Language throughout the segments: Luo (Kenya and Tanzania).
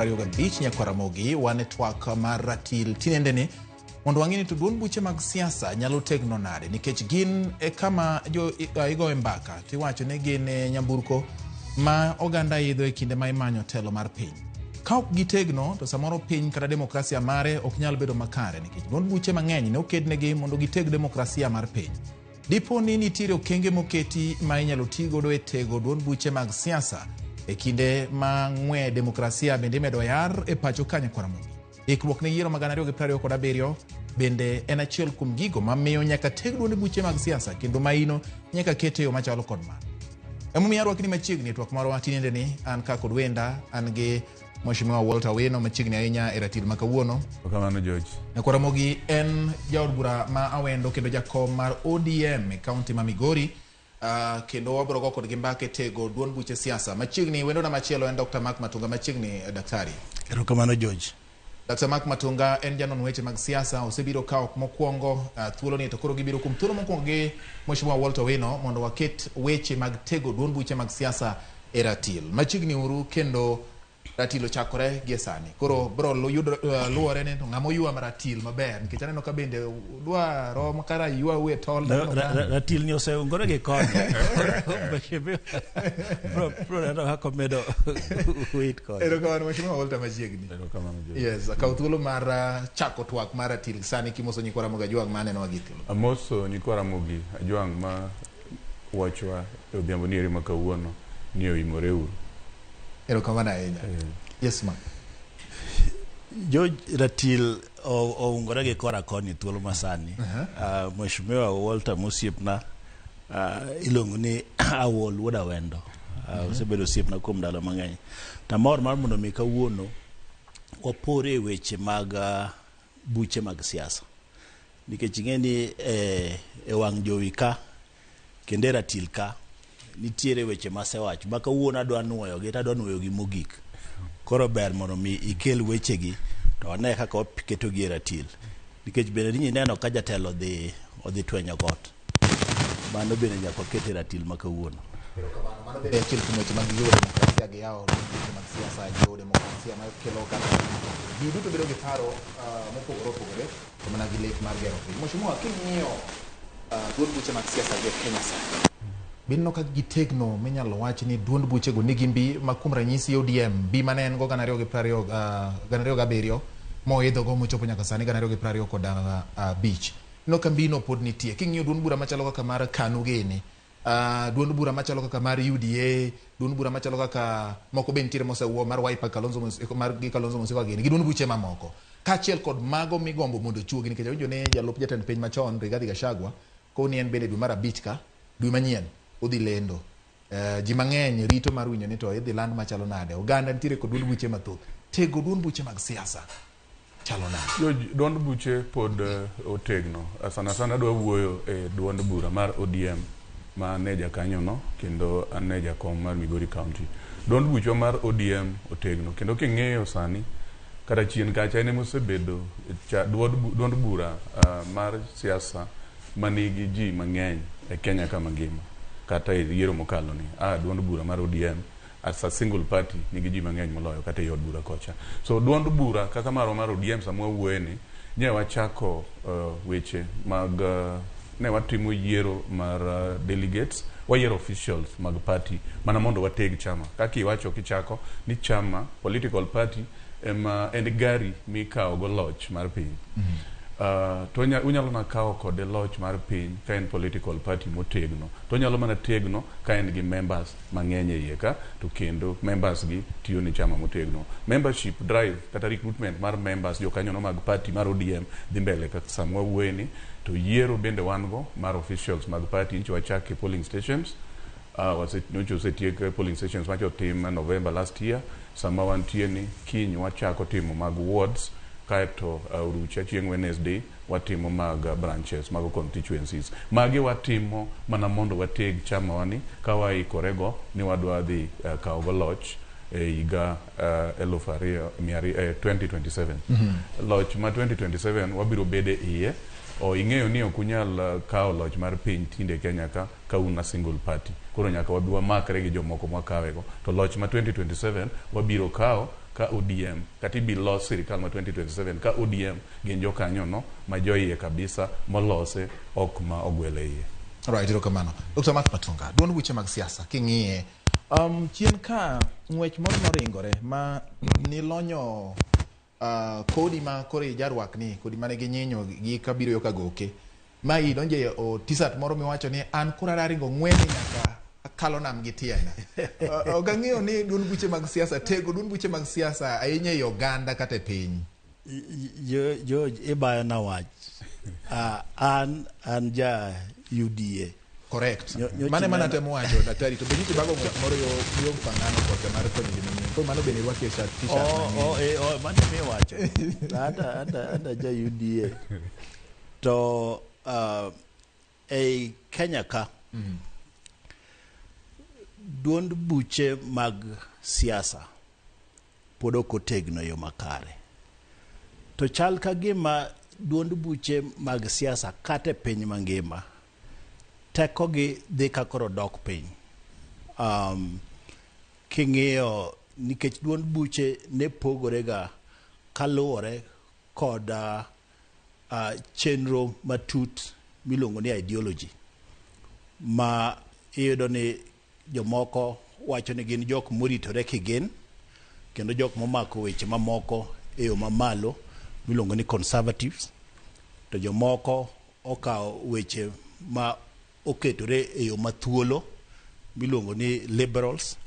2025 nyakwar Ramogi wan e twak mar ratil tinendeni mondo wang'e ni to duond buche mag siasa nyalo tegno nade nikech gin e kama jo igoye mbaka to iwacho ni gin e nyamburko ma oganda idho e kinde ma imanyo telo mar piny. Ka ok gitegno to samoro piny kata demokrasia mare ok nyal bedo makare nikech duond buche mang'eny ne okednegi mondo giteg demokrasia mar piny. Dipo ni nitiere okenge moketi ma inyalo ti godo e tego duond buche mag siasa e kinde ma ng'we demokrasia bende imedo yar e pacho ka nyakwar Ramogi. Ikruok ne yiero mag 2027 bende en achiel kuom gigo mamiyo nyaka teg duond buche mag siasa kendo maino nyaka ket e yo machalo kod mano. Emomiyo arwakni machiegni e twak marwa tinende ni an ka kod wenda an gi Mheshimiwa Walter Owino machiegni ahinya e ratil ma kawuono. Erokamano George. Nyakwar Ramogi en jaod bura ma Awendo kendo jakom mar ODM e kaunti ma Migori. Kendo wabiro go kodgi mbaka e tego duond buche siasa. Machiegni wendona machielo en Dr. Mark Matunga. Machiegni daktari. Erokamano George. Dr. Mark Matunga en janon weche mag siasa, osebiro ka ok mokwongo thuolo ni to koro gibiro kuom thuolo mokwongo gi Mheshimiwa Walter Owino mondo waket weche mag tego duond buche mag siasa e ratil. Machiegni uru kendo ratil ochakore gie sani. Koro bro luwore ni to ng'ama oywa ratil maber nikech aneno ka bende dwa rom kara ywa e tol. Ratil ni oseungore gi koni. Bro neno kaka omedo wit koni. Erokamano Mheshimiwa Walter machiegni. Erokamano George. Yes, akaw thuolo mar chako twak mar ratil sani kimoso nyikwa Ramogi Ajwang' ma anenowa gi thuolo. Amoso nyikwa Ramogi Ajwang' ma wachwa e odhiambo ni eri ma kawuono ni oimore uru. Erokamano ahinya. Yes ma. George ratil oungore gi kora koni thuolo masani. Mheshimiwa Walter mosiepna iluongo ni Awol wuod Awendo. Osebedo osiepna kuom ndalo mang'eny. Tamor mar mondo mi kawuono wapore e weche mag buche mag siasa. Nikech ing'e ni e wang' jowi ka kendo e ratil ka nitiere weche masewacho ma kawuono adwa nuoyogi to adwa nuoyogi mogik. Koro ber mondo mi ikel wechegi to wane kaka waketogi e ratil. Nikech bende ni ineno ka jatelo odhi twenyo got. Mano bende nyaka waket e ratil ma kawuono. Erokamano. Mano bende achiel kuom weche mag jiwo demokrasia gi yawo duond buche mag siasa, jiwo demokrasia ma kelo oganda. Ji duto bedo gi paro mopogore opogore to mana gi lek mar gero piny. Mheshimiwa, king'iyo duond buche mag siasa gi e Kenya sani, bineno ka gitegno minyalo wach ni duond buchego nigi mbi ma kuom ranyisi ODM mbi mane en go 2020 2007 moidho go mochopo nyaka sani 2025. Ineno ka mbino pod nitie. King'iyo duond bura machalo kaka mar KANU gini, duond bura machalo kaka mar UDA, duond bura machalo kaka moko be nitiere mosewuo mar Wiper Kalonzo Musyoka mar gi Kalonzo Musyoka gini gi duond buche mamoko. Kaachiel kod mago migombo mondo ochuogi nikech awinjo ni jalup jatend piny machon Rigathi Gachagua koni en bende dwe mar abich ka dwe manyien odhi lendo. Ji mang'eny rito mar winjo ni to idhi land machalo nade. Oganda nitiere kod duond buche mathoth. Tego duond buche mag siasa chalo nade? George, duond buche pod otegno. Sana sana adwa wuoyo e duond bura mar ODM ma an e jakanyono kendo an e jakom mar Migori County. Duond buchwa mar ODM otegno kendo king'iyo sani kata chien kacha en emosebedo duond bura mar siasa manigi ji mang'eny e Kenya ka mangima kata e yiero mokalo ni duond bura mar ODM as a single party nigi ji mang'eny moloyo kata e od bura kocha. So duond bura kaka marwa mar ODM sama wawuoye ni nye wachako weche mag ne watimo yiero mar delegates, wayiero officials mag party mana mondo wateg chama. Kaka iwacho kichako ni chama political party ema en gari mikawo go loch mar piny. To unyalo mana kawo kode loch mar piny ka en political party motegno. To onyalo mana tegno ka en gi members mang'eny e iye ka to kendo members gi tiyo ne chama motegno. Membership drive kata recruitment mar members jokanyono mag party mar ODM dhi mbele kaka sama wawuoye ni to yiero bende wan go mar officials mag party nyocha wachak e polling stations nyocha osetiek polling stations macho otim November last year sama wantie ni kiny wachako timo mag wards kaeto orucha chieng' Wednesday watimo mag branches mag constituencies. Magi watimo mana mondo wateg chamawa ni ka waikore go ni wadwa dhi kawo go loch e higa 2027. Loch ma 2027 wabiro bede iye. O ing'eyo ni ok unyal kawo loch mar piny tinde Kenya ka ka un a single party. Koro nyaka wabi wamakre gi jomoko mwakawe go. To loch ma 2027 wabiro kawo. ka ODM kata ibi los sirikal ma 2027 ka ODM gin jokanyono ma joiye kabisa molose ok ma ogwel e iye. Right, erokamano. Dr. Mark Matunga, duond buche mag siasa king'iye chien ka ng'wech moro noringore ma nilonyo kodi ma koro ijarwakni, kodi mane gi nyinyo gi kabiro yo kagoke ma idonje e t-shirt moro miwacho ni an koro aringo ng'weni nyaka akalo nam gi tienda. Ok ang'eyo ni duond buche mag siasa tego duond buche mag siasa ahinya ei oganda kata e piny. George, ibayo na wach. An ja UDA. Correct. Mane mana temo wacho daktari to be nyiche bago ng'wech moro yo yo Mfangano kocha mar konyo joma nyiri. Koro mano bende irwaki e shirt t-shirt. Oh, oh, mano miwacho. Ata ja UDA. To ei Kenya ka duond buche mag siasa pod ok otegno e yo makare. To chal ka gima duond buche mag siasa kata e piny mangima tekogi dhi ka koro dok piny. King'iyo nikech duond buche ne pogore ga kaluwore kod chenro matut miluongo ni ideology ma iyudo ni jomoko wacho ni gin jok moritore kigin kendo jok momako weche mamoko e yo mamalo miluongo ni conservatives, to jomoko okawo weche ma oketore e yo mathuolo miluongo ni liberals,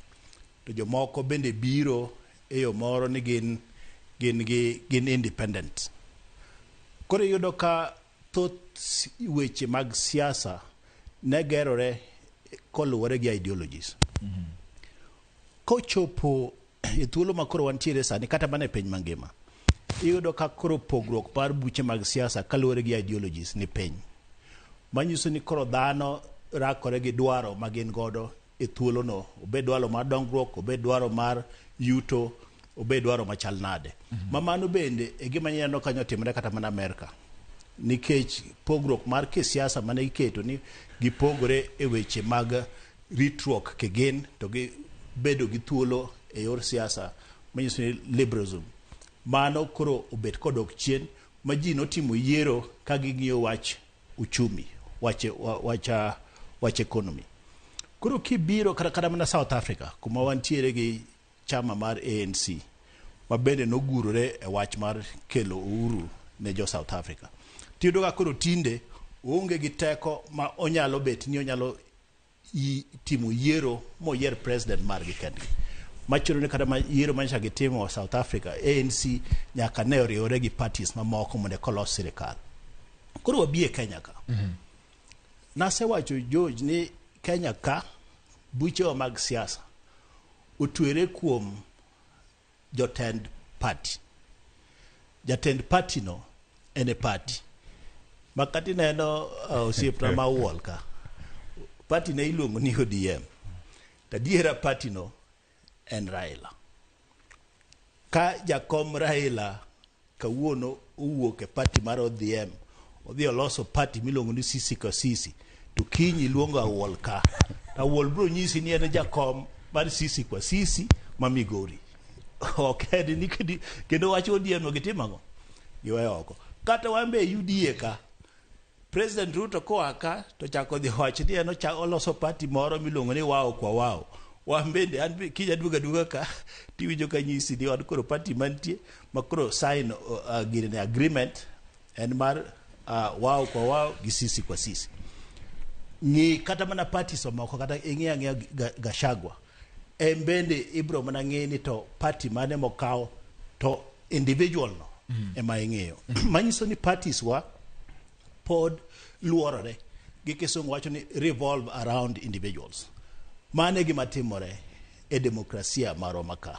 to jomoko bende biro e yo moro ni gin independent. Koro iyudo ka thoth weche mag siasa ne gerore koluwore gi ideologies. Kochopo e thuolo ma koro wantiere sani kata mana e piny mangima, iyudo ka koro pogruok mar buche mag siasa kaluwore gi ideologies ni piny. Manyiso ni koro dhano rakore gi dwaro ma gin godo e thuolono, obed dwaro mar dongruok, obed dwaro mar yuto, obed dwaro machal nade. Ma mano bende e gima ineno kanyo timore kata mana Amerka. Nikech pogruok mar kisiasa mane iketo ni gipogore e weche mag ritruok kigin to gi bedo gi thuolo e yor siasa manyiso ni liberalism. Mano koro obet kodok chien ma ji notimo yiero ka ging'iyo wach uchumi, wach economy. Koro kibiro kata mana South Africa kuma wantiere gi chama mar ANC ma bende nogurore e wach mar kelo uhuru ne jo South Africa. Tiyudo ka koro tinde oonge gi teko ma onyalo bet ni onyalo timo yiero moyier president margi kendgi. Machuno ni kata yiero manyocha gitimo South Africa, ANC nyaka ne oriwore gi parties mamoko mondo eka olos sirikal. Koro wabi e Kenya ka. Nasewacho George ni Kenya ka buchewa mag siasa otwere kuom jotend party. Jatend party no en e party. Ma kata ineno osiepna ma Awuol ka, party ne iluongo ni ODM. To adiera party no en Raila. Ka jakom Raila kawuono owuok e party mar ODM, odhi oloso party miluongo ni Sisi ka Sisi, to kiny iluongo Awuol ka, Awuol biro nyisi ni en jakom mar Sisi kwa Sisi ma Migori. Ok en ni kendo wach ODM no gitimo ang'o? Giweyo oko. Kata wan be UDA ka, President Ruto koa ka to chako dhi wacho ni en oloso party moro miluongo ni wao kwa wao. Wan bende an be kiny aduogo aduoga ka tiwinjo ka nyisi ni wan koro party mantie ma koro sign girine agreement en mar wao kwa wao gi sisi kwa sisi. Ng'i kata mana parties mamoko kata ing'i ang'iya Gachagua. En bende ibro mana ng'i ni to party mane mokawo to individual no ema ing'iyo. Manyiso ni parties wa pod luorore gi kisungu wacho ni revolve around individuals. Mano e gima timore e demokrasia marwa ma ka.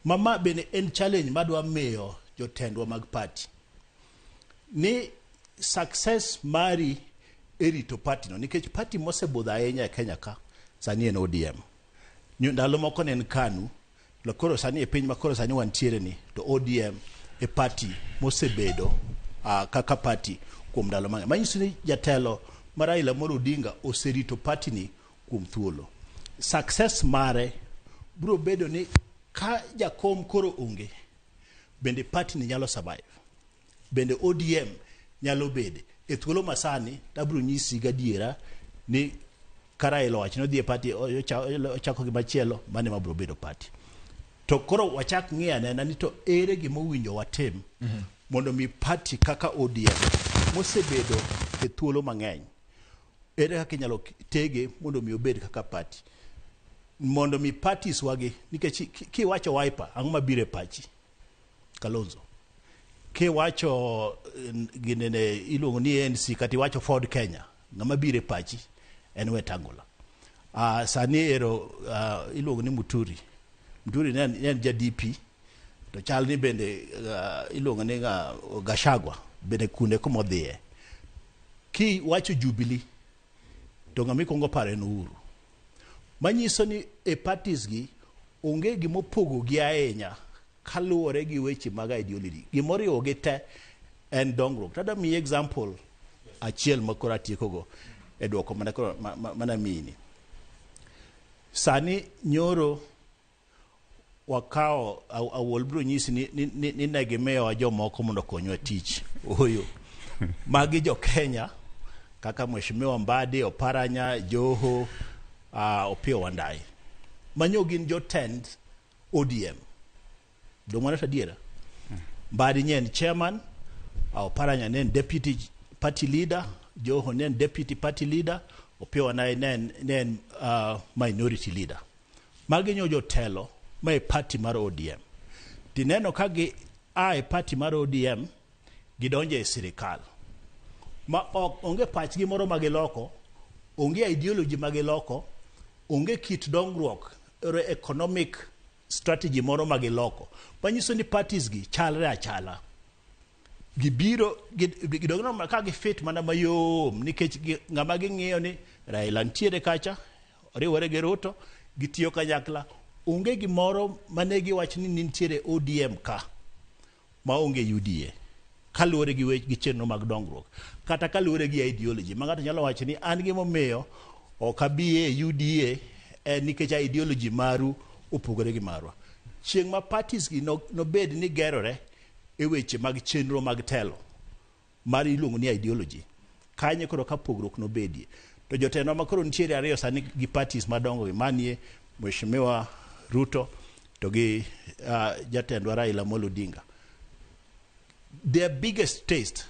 Ma bende en challenge madwa miyo jotendwa mag party. Ni success mari e rito party no nikech party mosebudho ahinya e Kenya ka sani en ODM. Ndalo moko ne en KANU, to koro sani e piny ma koro sani wantiere ni to ODM e party mosebedo kaka party kuom ndalo mang'eny. Manyiso ni jatelo ma Raila Amolo Odinga oserito party ni kuom thuolo. Success mare biro bedo ni Ka jakom koro onge, bende party ni nyalo survive? Bende ODM nyalo bede? E thuolo masani, tabiro nyisi gadiera ni ka Raila owacho ni odhi e party, ochako gi machielo, mano ema biro bedo party. To koro wachak ng'i anena ni to ere gima owinjo watim mondo mi party kaka ODM mosebedo e thuolo mang'eny, ere kaka inyalo tege mondo mi obed kaka party, mondo mi parties wagi, nikech kiwacho Wiper, ang'o mabiro e pachi? Kalonzo. Kiwacho ginene iluongo ni ANC kata iwacho Ford Kenya, ng'ama biro e pachi en Wetangula. Sani ero iluongo ni Muturi. Muturi ne en ja DP, to chal ni bende iluongo ni Gachagua bende kunde kumodhiye. Kiwacho Jubilee, to ng'ama ikwongo paro en Uhuru. Manyiso ni e parties gi onge gimopogo gi ahinya kaluwore gi weche mag ideology. Gimoriwo gi te en dongruok. Tadwa miyi example achiel ma koro atiekogo e duoko mana koro mana miyini. Sani nyoro wakawo awuol biro nyisi ni ne gimiyowa jomoko mondo okonywa tich. Oyo. Magi jo Kenya kaka Mheshimiwa Mbadi, Oparanya, Joho, Opiyo Wandayi. Manyo gin jotend ODM. Dong' mano to adiera? Mbadi nye en chairman, Oparanya ne en deputy party leader, Joho ne en deputy party leader, Opiyo Wandayi ne en minority leader. Magi nyo jotelo ma e party mar ODM. Tineno ka gi a e party mar ODM gidonjo e sirikal. Ma ok onge pachgi moro ma giloko, onge ideology ma giloko, onge kit dongruok, ero economic strategy moro ma giloko. Manyiso ni parties gi chalre achala. Gibiro gidongno ka gifit mana mayom nikech ng'ama ging'iyo ni Raila nitiere kacha, oriwore gi Ruto, gitiyo kanyakla. Onge gimoro mane giwach ni nitiere ODM ka maonge UDA kaluwore gi wech gi chenro mag dongruok kata kaluwore gi ideology ma ng'ato nyalo wacho ni an gimomiyo ok abi e UDA en nikech ideology maru opogore gi marwa. Chieng' ma parties gi nobed ni gerore e weche mag chenro mag telo mar iluongo ni ideology, kanyo koro ka pogruok nobedie. To jotendwa ma koro nitiere ariyo sani gi parties madongo gi manie Mheshimiwa Ruto to gi jatendwa Raila Amolo Odinga. Their biggest test,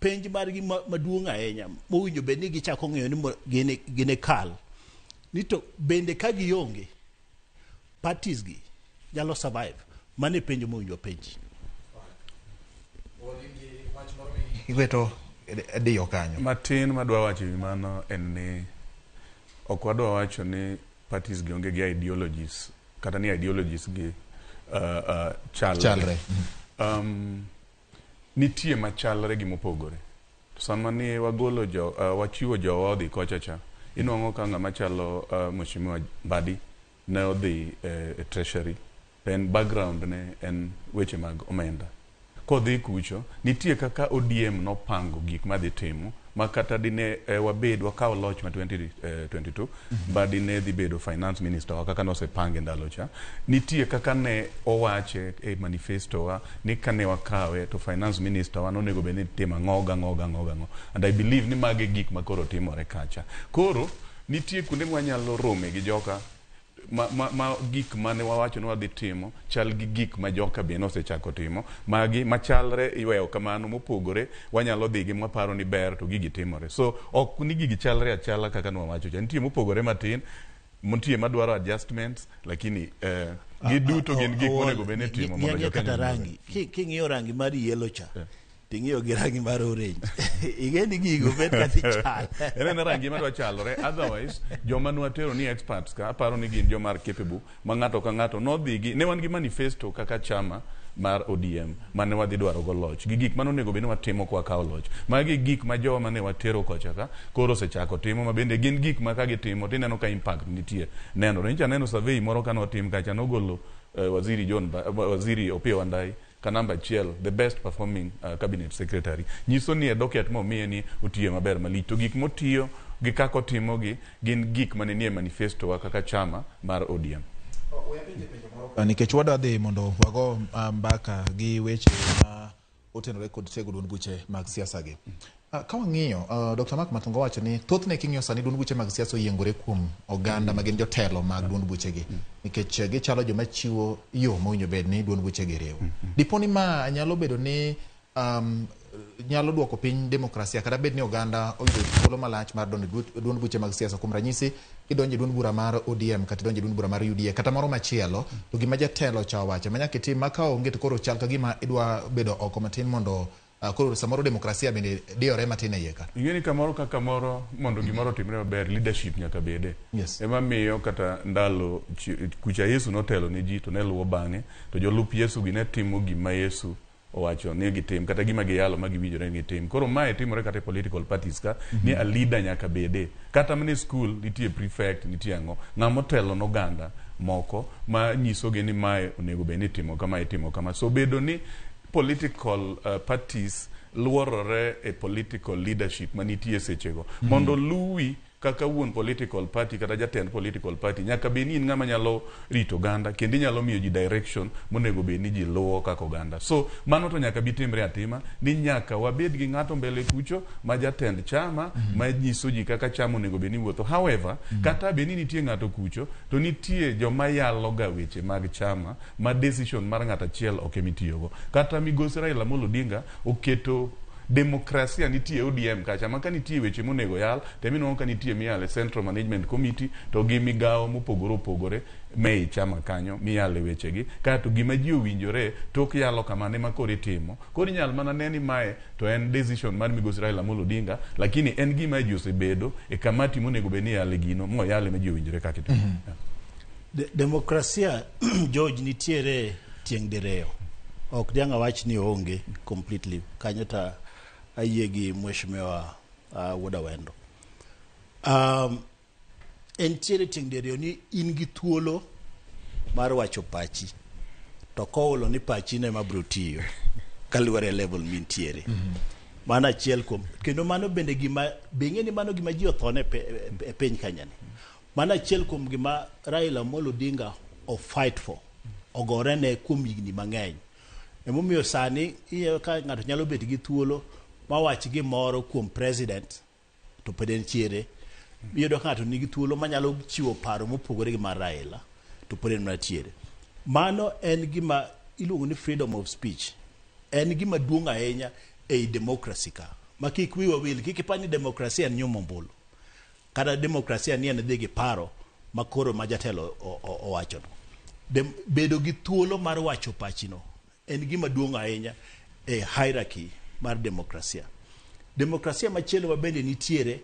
penj margi maduong' ahinya mowinjo bed ni gichako ng'eyo ni gine kal ni to bende ka gionge parties gi nyalo survive. Mano e penjo mowinjo wapenji. Iweto diyo kanyo. Matin madwa wacho ewi mano en ni ok wadwa wacho ni parties gi onge gi ideologies kata ni ideologies gi chalre. Chalre. Nitie machalre gi mopogore. To sama ni wagolo jo wachiwo jowa odhi kocha cha, inuang'o ka ng'ama chalo Mheshimiwa Mbadi ne odhi e treasury, to en background ne en weche mag omenda. Kodhi kucho, nitie kaka ODM nopango gik madhi timo ma kata dine wabed wakaw loch ma 2022, Mbadi ne dhi bedo finance minister wa kaka nosepange ndalo cha. Nitie kaka ne owache e manifesto wa ni kane wakawe to finance minister wa nonego bed ni timo ang'o gang'o gang'o gang'o. And I believe ni magi gik ma koro timore kacha. Koro nitie kuonde mwanyalo rome gi joka ma gik mane wawacho ni wadhi timo chal gi gik ma joka be nosechako timo. Magi machalre iweyo kamano, mopogore wanyalo dhi gi mwaparo ni ber to gigi timore. So ok ni gigi chalre achala kaka nwawacho cha, nitie mopogore matin, nitie madwaro adjustments, lakini giduto gin gik monego bed ni itimo mondo Ng'i jo-Kenya kata oyud. Rangi king'iyo rangi mar yellow cha ting'iyo gi rangi mar orange, ing'e ni gigo bet ka dhi chal. En ena rangi madwa chalore. Otherwise joma nwatero ni experts ka aparo ni gin joma are capable ma ng'ato ka ng'ato nodhi gi ne wan gi manifesto kaka chama mar ODM mane wadhi dwaro go loch gi gik mane onego bed ni watimo kwa kawo loch. Magi gik ma jowa mane watero kocha ka koro osechako timo, ma bende gin gik ma ka gitimo tineno ka impact nitie nenore. Nyocha aneno survey moro kane otim kacha nogolo waziri John waziri Opiyo Wandayi ka namba achiel, the best performing cabinet secretary. Nyiso ni e docket momiye ni otiyo maber malich, to gik motiyo gi kaka otimogi gin gik mane nie manifesto wa kaka chama mar ODM. Nikech wadwa dhi mondo wago mbaka gi weche ma otenore kod tego duond buche mag siasa gi. Ka wang'iyo, Dr. Mark Matongo wacho ni thothne king'iyo sani duond buche mag siasa oyiengore kuom oganda ma gin jotelo mag duond buchegi nikech gichalo joma chiwo yo mowinjo bed ni duond buchegi riwo. Dipo ni ma nyalo bedo ni nyalo duoko piny demokrasia kata bed ni oganda oyudo thuolo malach mar donjo e duond buche mag siasa. Kuom ranyisi, kidonjo e duond bura mar ODM kata idonjo e duond bura mar UDA kata moro machielo, to gima jatelo cha owacho ma nyaka itim, ma ka onge to koro chal ka gima idwa bedo oko matin mondo koro samoro demokrasia bende diyore matin e iye ka. Ing'e ni kamoro ka kamoro mondo gimoro otimre maber, leadership nyaka bede. Ema miyo kata ndalo kucha Yesu notelo ne ji to ne luwo bang'e, to jolup Yesu gi ne timo gima Yesu owacho ni gitim kata gima giyalo ma giwinjore ni gitim. Koro mae timore kata e political parties ka ni a leader nyaka bede. Kata mana e school nitie prefect, nitie ang'o, ng'ama otelo n'oganda moko ma nyisogi ni mae onego bed ni itimo kama, itimo kama. So bedo ni political parties luorore e political leadership manitie sechego mondo luwi kaka wuon political party kata jatend political party, nyaka bed ni in ng'ama nyalo rito oganda kendo inyalo miyo ji direction monego bed ni ji luwo kaka oganda. So mano to nyaka bi timre atima ni nyaka wabed gi ng'ato mbele kucho ma jatend chama ma nyiso ji kaka chama onego bed ni wuotho. However, kata bed ni nitie ng'ato kucho, to nitie joma yalo ga weche mag chama ma decision mar ng'ato achiel ok emitiyogo. Kata migosi Raila Amolo Odinga oketo demokrasia nitie ODM kacha ma ka nitie weche monego yal to eminwang'o ka nitie miyale Central Management Committee to gi migawo mopogore opogore mei chama kanyo miyale wechegi kaeto gima ji owinjore tok yalo kamano ema koro itimo. Koro inyal mana ne ni mae to en decision mar migosi Raila Amolo Odinga, lakini en gima ji osebedo e kamati monego bed ni iyale gino moyale ma ji owinjore kaka itimo. Demokrasia, George, nitiere tieng' diriyo. Ok diang' awach ni oonge completely. Kanyo ta ayie gi Mheshimiwa Wuod Awendo. Entiere tieng' diriyo ni in gi thuolo mar wacho pachi. To koulo ni pachi ne ema biro tiyo kaluwore e level mintiere. Mano achiel kuom kendo mano bende gima be ing'e ni mano gima ji othone e piny Kenya ni. Mano achiel kuom gima Raila Amolo Odinga o fight for, ogore ne kuom higni mang'eny. Emomiyo sani iyudo ka ng'ato nyalo bet gi thuolo mawach gimoro kuom president to pod entiere. Iyudo ka ng'ato nigi thuolo manyalo chiwo paro mopogore gi mar Raila to pod en mantiere. Mano en gima iluongo ni freedom of speech. En gima duong' ahinya ei democracy ka. Ma kik wiwa wil, kik ipar ni demokrasia en nyumo ombulu. Kata demokrasia ni en dhi gi paro ma koro ma jatelo owachono. Bedo gi thuolo mar wacho pachino en gima duong' ahinya e hierarchy mar demokrasia. Demokrasia machielo ma bende nitiere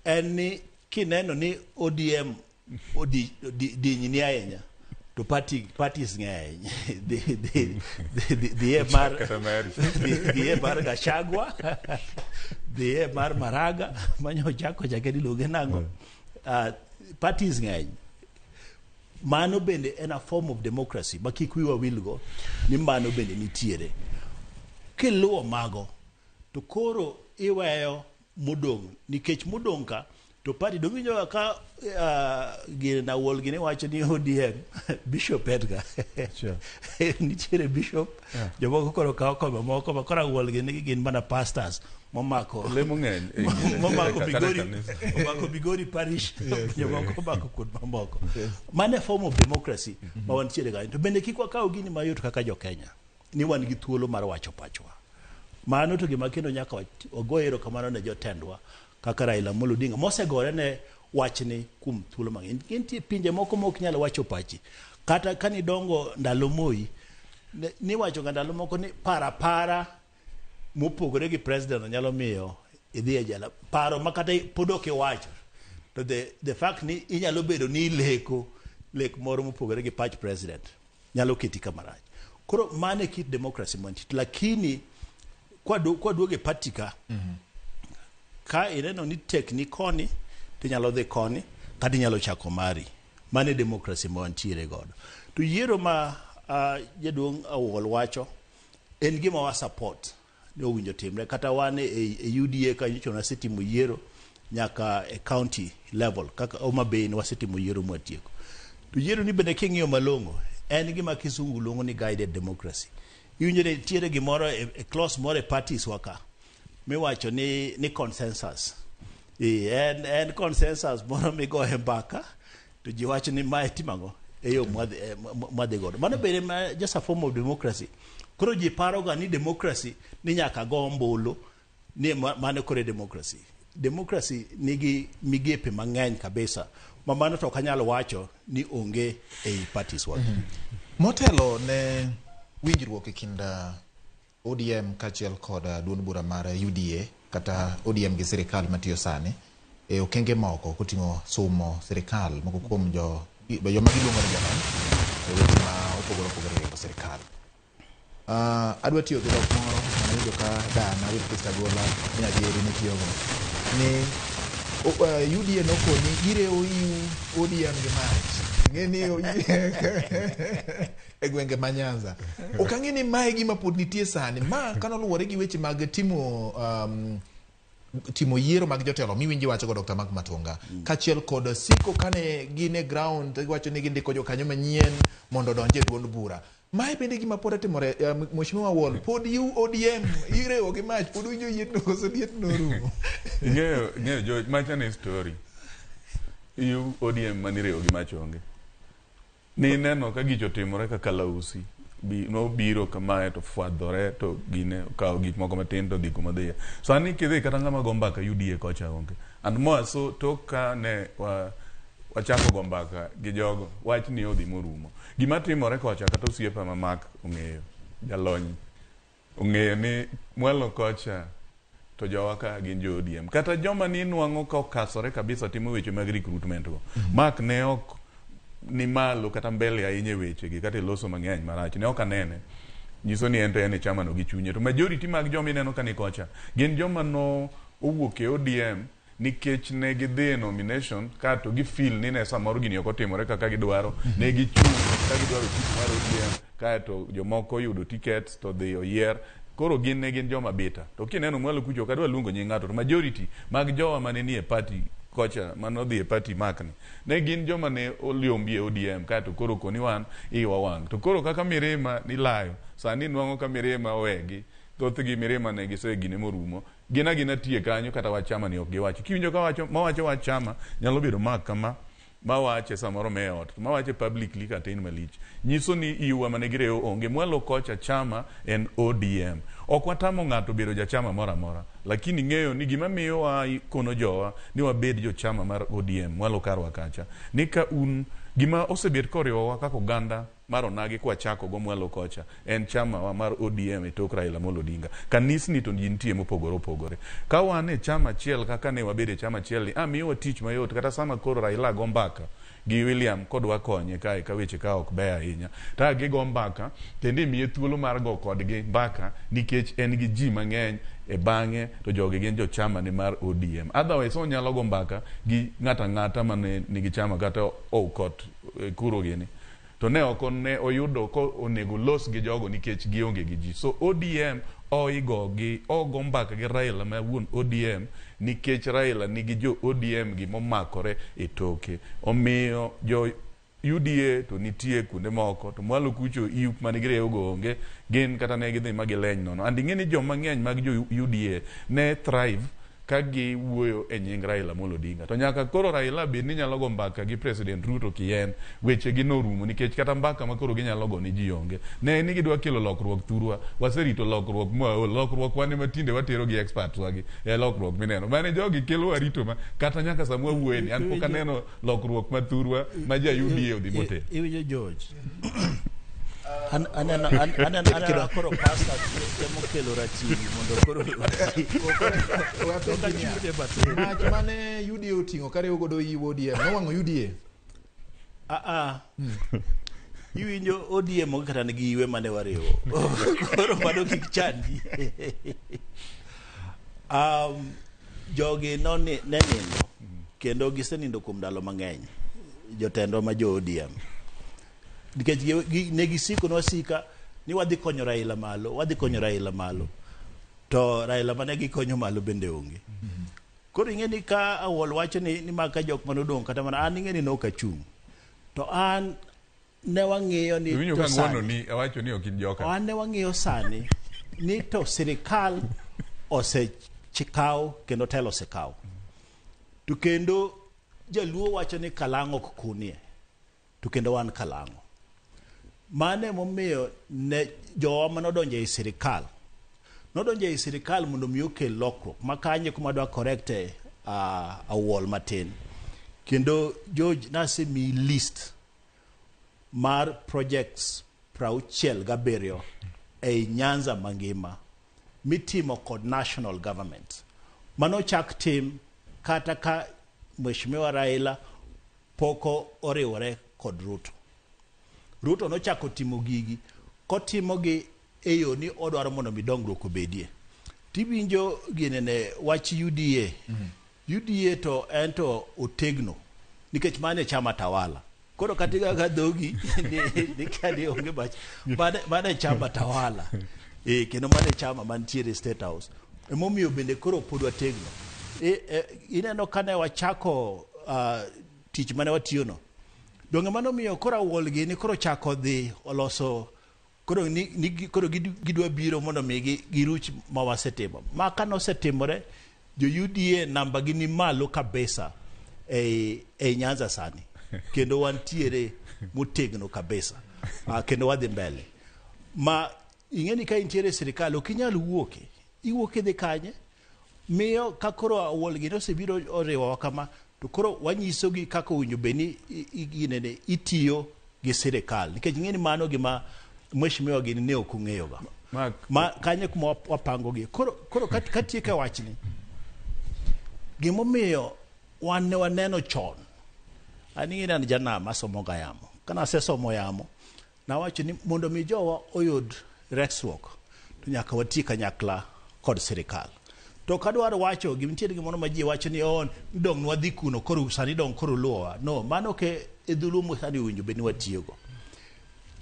en ni kineno ni ODM dinyni ahinya to parties ng'eny. Dhi mar Kata mar dhi mar Gachagua, dhi mar Maraga manyo chako chake iluonge nang'o. Parties ng'eny. Mano bende en a form of democracy ma kik wiwa wilgo ni mano bende nitiere. Kiluwo mago to koro iweyo modong', nikech modong' ka to party dong' iwinjo ka gine nawuol gini wacho ni ODM Bishop Edgar. Nitiere bishop, jomoko koro kawo kombe moko ma koro awuol gini gin mana pastors momako lemo ng'eny momako kata Migori, kanisa. omako Migori parish, jomoko omako kuond mamoko. Mano e form of democracy ma wantiere kanyo. To bende kik wakaw gini mayot kaka jo Kenya ni wan gi thuolo mar wacho pachwa. Mano to gima kendo nyaka wago erokamano ne jotendwa kaka Raila Amolo Odinga mosegore ne wachni kuom thuolo mang'eny. Nitie pinje moko ma ok nyal wacho pachi. Kata kanidongo ndalo Moi, niwacho ga ndalo moko ni para mopogore gi president nyalo miyo idhi e jela. Paro ma kata pod ok iwacho. To the fact ni inyalo bedo ni ileko lek moro mopogore gi pach president nyalo keti kama rach. Koro mano e kit democracy mantie. Lakini kwaduogo e party ka, ka ineno ni tekni koni, tinyalo dhi koni, kata inyalo chako mari. Mano e democracy ma wantiere godo. To yiero ma jaduong' Awuol wacho en gima wa support ni owinjo timre. Kata wan e UDA ka nyocha wasetimo yiero nyaka e county level, kaka Homa Bay ne wasetimo yiero mwatieko. To yiero ni bende king'iyo malong'o, en gima kisungu luongo ni guided democracy. Iwinjo ni nitiere gimoro e clause moro e parties wa ka miwacho ni consensus. En consensus moro migoye mbaka to ji wacho ni mae timo ang'o e yo mwadhi godo. Mano bende ma just a form of democracy. Koro ji paroga ni democracy ni nyaka go ombulu ni mano koro e democracy. Democracy nigi migepe mang'eny kabisa ma mano to ok anyal wacho ni onge ei parties wa. Motelo ne winjruok e kind ODM kaachiel kod duond bura mar UDA kata ODM gi sirikal matiyo sani e okenge moko koting'o sumo sirikal moko kuom joma giluongo ni jolony e weche ma opogore opogore e riembo sirikal. Adwa tiyo gi dhok moro manawinjo ka dana Wilkis Agola Nyadieri ne tiyogo ni UDA nokoni girewo iu ODM gi mach. Ing'e ni e gwenge ma Nyanza. Ok ang'e ni mae gima pod nitie sani. Ma kanoluwore gi weche mag timo yiero mag jotelo miwinji wacho go Dr. Mark Matunga. Kaachiel kod siko kane gin e ground giwacho ni gindiko jokanyo manyien mondo odonj e duond bura. Mae bende gima pod timore, Mheshimiwa Wall, pod iu ODM irewo gi mach, pod winjo yietno koso lietno orumo. Ing'eyo George, macha ni story. Iu ODM manirewo gi mach onge. Ni neno ka gicho timore ka kalausi. Nobiro kamae to fwadhore to gine okawo gik moko matin to dhi kuma dhiye. Sani kidhi kata ng'ama go mbaka UDA kocha onge. And more so tok ka ne wachako go mbaka gi jogo, wach ni odhi morumo. Gima timore kocha kata osiepa ma Mark ong'eyo, jalony ong'eyo ni mwalo kocha to jowa ka gin jo ODM. Kata joma ni nwang'o ka okasore kabisa timo weche mag recruitment go. Mark ne ok ni malo kata mbele ahinya e wechegi kata e loso mang'eny marach. Ne ok anene. Nyiso ni en to en e chama no gi chunye. To majority mag joma ineno ka ni kocha gin joma no owuok e ODM nikech ne gidhi e nomination kato gi feel ni ne samoro gini ok otimore kaka gidwaro. Ne gichung' ka gidwaro tich mar ODM kaeto jomoko oyudo tickets to dhi oyier. Koro gin ne gin joma bita. To kineno mwalo kucho ok adwa luongo nying ng'ato to majority mag jowa mane nie party kocha manodhi e party Mark ni ne gin joma ne oliombi e ODM kaeto koro koni wan iwa wang'. To koro kaka mirima nilayo sani nwang'o ka mirima owegi thothgi mirima ne gisegine morumo. Gin agina tie kanyo kata wach chama ni ok giwacho. Kiwinjo ka wacho mawacho wach chama nyalo bedo Mark kama mawache samoro me ot, mawache publicly kata in malich. Nyiso ni iwa mane girewo onge. Mwalo kocha chama en ODM. Ok watamo ng'ato bedo jachama moro amora. Lakini ng'eyo ni gima miyo wa kono jowa ni wabed jochama mar ODM mwalo karwa kacha. Ni ka un gima osebet koriwowa kaka oganda mar onagi kwachako go mwalo kocha en chama wa mar ODM e tok Raila Amolo Odinga. Kanisni to ji nitie mopogore opogore. Ka wan e chama achiel kaka ne wabedo e chama achiel ni miyowa tich mayot kata sama koro Raila go mbaka gi William kodwa konye kae ka weche ka ok beyo ahinya. Ta gigo mbaka kendo imiye thuolo mar go kodgi mbaka nikech en gi ji mang'eny e bang'e to jogi gin jochama ne mar ODM. Otherwise onyalo go mbaka gi ng'ato ang'ata mane nigi chama kata Aukot kuro gini. To ne ok ne oyudo ko onego los gi jogo nikech gionge gi ji. So ODM oigo gi ogo mbaka gi Raila ma wuon ODM nikech Raila nigi jo ODM gi momakore e toke. Omiyo jo UDA to nitie kuonde moko to mwalo kucho iu mane girewo go onge gin kata ne gidhi ma gileny nono. And ing'e ni joma ng'eny mag jo UDA ne thrive ka giwuoyo e nying Raila Amolo Odinga. To nyaka koro Raila bed ni nyalo go mbaka gi President Ruto kien, weche gi norumo nikech kata mbaka ma koro ginyalo go ni ji onge. Ne ni gidwa kelo lokruok thurwa, waserito lokruok mwaol, lokruok wan ema tinde watero gi experts wagi e lokruok mineno. Mane jogi kelo warito ma kata nyaka sama wawuoye ni an pok aneno lokruok ma thurwa ma ja UDA odhi motero. Iwinjo George. Aneno koro pastor temo kelo ratili mondo koro Mach mane UDA oting'o kariwo godo iu ODM nowang'o UDA. Iwinjo ODM ok kata nigi iwe mane wariwo. Koro mano kik chandi. Jogi ne nindo kendo gisenindo kuom ndalo mang'eny jotendwa ma jo ODM. Nikech ne gisiko nwasika ni wadhi konyo Raila malo, wadhi konyo Raila malo. To Raila mane gikonyo malo bende onge. Koro ing'e ni ka Awol wacho ni maka jok mane odong' kata mana an ing'e ni nok achung'. To an ne wang'iyo ni Iwinjo to ka ng'wono sani- ni awacho ni ok in joka. An ne wang'iyo sani ni to sirikal osekaw kendo telo osekaw. To kendo jaluo wacho ni kalang'o ok kunie. To kendo wan kalang'o. Mano emomiyo ne jowa manodonjo ei sirikal nodonjo ei sirikal mondo mi okel lokruok ma kanye kuma adwa correct e awuol matin. Kendo George nasemiyi list mar projects 67 ei Nyanza mangima mitimo kod national government. Mano chak tim kata ka Mheshimiwa Raila pok oriwore kod Ruto. Ruto nochako timo gigi kotimogi e yo ni odwaro mondo mi dongruok obedie. Tiwinjo ginene wach UDA. UDA to en to otegno nikech mano e chama tawala. Koro kata ka dhogi ni kadi onge bach. Mano e chama tawala. E, kendo mano e chama mantiere e State House. Emomiyo bende koro pod wategno. Ineno kane wachako tich mane watiyono. Donge mano miyo koro awuol gini koro chako dhi oloso koro ni, koro gidwa biro mondo mi giruch ma wasetimo. Ma kanosetimore jo UDA namba gi ni malo kabisa ei Nyanza sani. Kendo wantiere motegno kabisa. Kendo wadhi mbele. Ma ing'e ni ka intiere e sirikal ok inyal wuoke. Iwuok idhi kanye? Miyo ka koro awuol gini osebiro oriwowa kama to koro wanyisogi kaka owinjo bed ni ginene itiyo gi sirikal nikech ing'e ni mano gima mheshimiwa gini ne ok ong'eyoga. Ma kanyo kuma wapangogi. Koro katieko e wachni, gimomiyo wan ne waneno chon, an ing'e ni an janam asomo ga yamo. Kana asesomo yamo, nawacho ni mondo mi jowa oyud resruok, to nyaka wati kanyakla kod sirikal. To kadwaro wacho, nitiere gimoro ma ji wacho ni oh, dong' nwadhi kuno, koro sani dong' koro luwowa. No, mano ok e dholuo ma sani owinjo bed ni watiyogo.